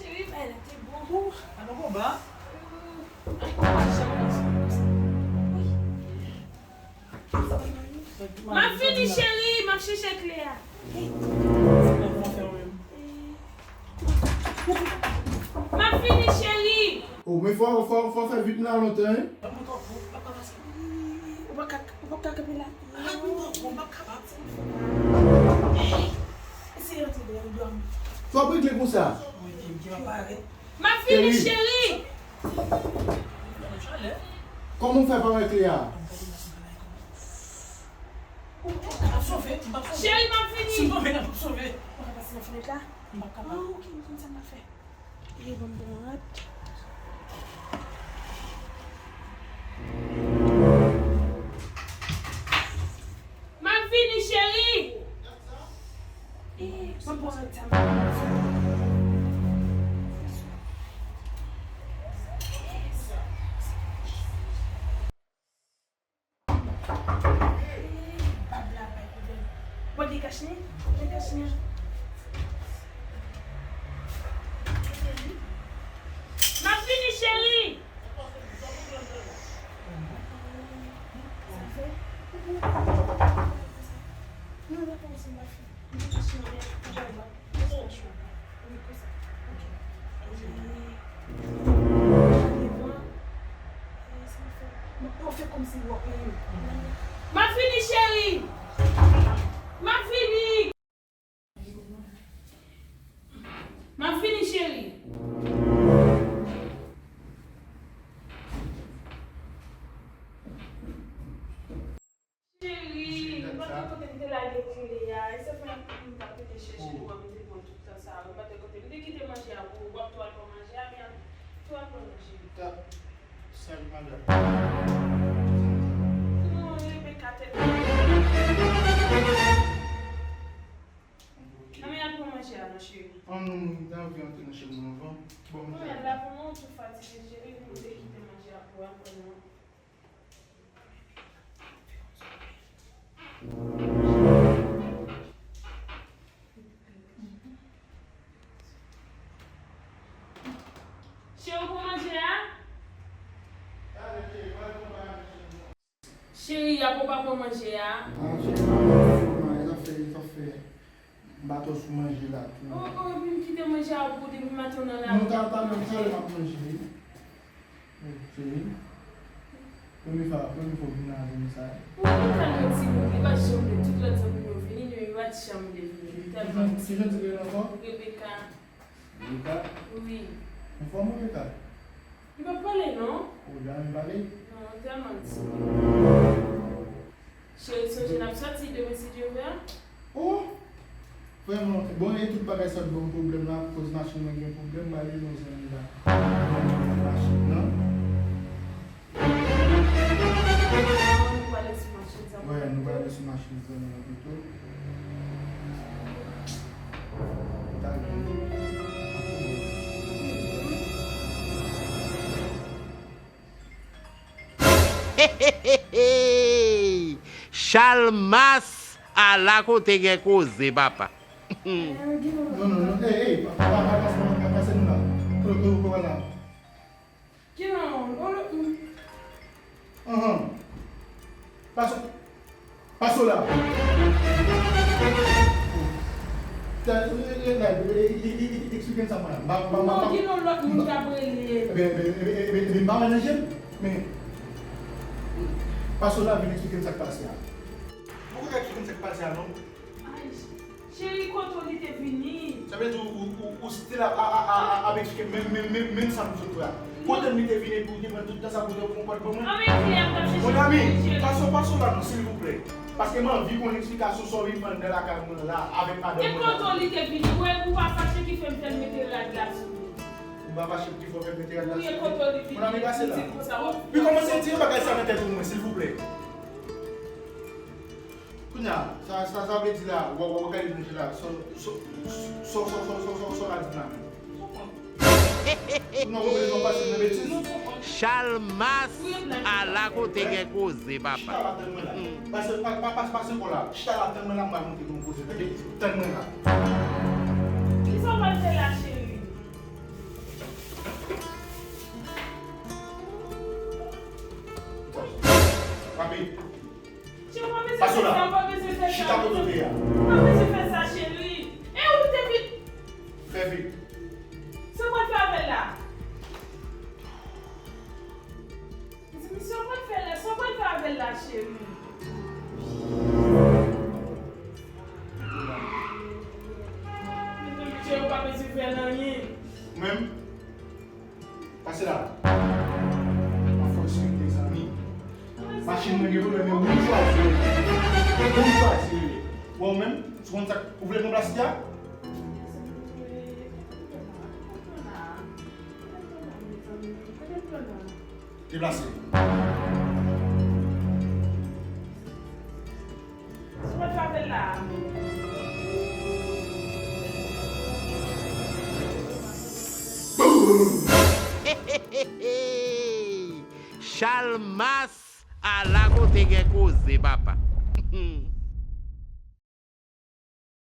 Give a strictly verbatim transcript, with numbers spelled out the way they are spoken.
Cheri, bay la te bon. Ou, a nan konba. Ay, sa kòmanse konsa. Wi. M ap vini, cheri, m ap chèche kle a. Hey. M ap vini, cheri. O, men fò, fò, fò fè vit, m la lontan, wi. Ou pa ka, ou pa ka kanpe la. Hey, eseye rantre deyò, m dòmi. Fò w regle konsa. M ap vini, cheri. Kòman w fè pa wè kle a? M p ap sove, m p ap sove. Cheri, m ap vini. Si m tonbe la, m p ap sove. Ou ka pase nan fenèt la? M p ap kapab. Ah, ok, m konn sa m ap fè. E, ban m pran rad. M ap vini, cheri. E, ban m pran rad sa m ap fè. Bab la bay pwoblèm. Bon, degaj li, degaj li. M ap vini, cheri. Sa fè? Non, non, non, non, non. M ap vini, cheri. M ap vini. M ap vini, cheri. Cheri, m pa t wè kote m te lage kle a. E sa fè m t ap rete chèche pou wè m te pran tout tan sa a. M pa t wè kote m te kite manje a pou ou. W ap tou al pran manje a, men tou al pran manje. Salut, madame. Non, Rebecca, tèt. Non, men al pran manje a, non, cheri. An, non, mwen te anvi antre nan chanm mwen anvan. Bon, mwen la, pou mwen, ou tou fatige, cheri, pou m te kite manje a pou ou, al pran non. Cheri, ou pran manje a? Cheri, apa w pa pran manje a? Ah, cheri, pa pran manje, mwen, sa fè, sa fè. M pa twò sou manje la tou. Oh, oh, epi m kite manje a pou ou depi maten w nan lari. Non, ta, ta, menm sa, m ap manje, wi. Cheri. Premye fwa, premye fwa w vin nan avni sa. Ou, ou tèlman timoun, li pa janm vle. Tout lòt zanmi m yo vini, li menm li pa t janm vle vini. Li tèlman timoun. Ki jan ti rele ankò? Rebecca. Rebecca? Wi. Anfòm, Rebecca? Li pa pale, non. Ou janm pale? Non, tèlman timoun. Cheri, sonje n ap sòti demen si Dye vle. Oh! Vrèman, bon, e tout bagay sa t ban m pwoblèm la, akoz machin mwen gen pwoblèm, m ale yon zanmi la. Machin nan. Nou prale sou machin zanmi. Wè, nou prale sou machin zanmi an pito. Ou ta gen. Chalmas, ala kote gen koze, papa. Non, non, non, ey, ey, pa, pa, pa, pa, pa, pa, pase nou la. Ko, ko, ko, la. Ki non, on lòt moun. Anhan. Pase, pase la. Eksplike m sa mwen. Non, ki non lòt moun k ap rele. Ebyen, ebyen, ebyen, ebyen, m pa wè nan je l, men pase la vin eksplike m sa k pase a. Ou ka eksplike m sa k pase a, non? Ay, cheri, kote w li te vini? Sa vle di ou, ou, ou, ou still ap, ap, ap, ap, ap eksplike menm, menm, menm, menm sa m sot fè a. Kote m li te vini epi ou te pran tout tan sa pou te konprann pou mwen? Anben, kle a m t ap chèche pou ou, cheri. Mon ami, pase, pase la non, silvouplè. Paske m anvi konn eksplikasyon sa w vin fè anndan lakay mwen la avèk madanm mwen la. E kote w li te vini? Ou wè ou pa fache ki fè m fè l mete rad la sou li. M pa fache ki fè w fè l mete rad la sou li. Wi, e kote w li vini? Mon ami, pase la. Ou di l konsa, w ap. Wi, kòmanse tire bagay sa nan tèt ou mwen, silvouplè. Kounye a, sa, sa, sa vle di la, w, w, w gade nan je la, sa, sa, sa w ka di m la menm? Non, w bezwen pase nan betiz. Chalmas, ala kote gen koze, papa. Chita la, tann mwen la. Pase, pa, pa, pa, pase kò la. Chita la, tann mwen la, m pral montre nou koze. Tande, tann mwen la. Kisa w pral fè la, cheri? Sa w pral fè avè l la? Di m, sa w pral fè la? Sa w pral fè avè l la, cheri? Mezanmi, cheri, ou pa bezwen fè l anyen. Ou menm? Pase la. Pa fòse, mezanmi. Machin mwen gen pwoblèm, men ou m chwazi rele. Ou m chwazi rele. Bon, ou menm, si w konn sa, ou vle pran plas li a? Deplase. Sa w pral fè avè l la? Chalmas, ala kote gen koze, papa.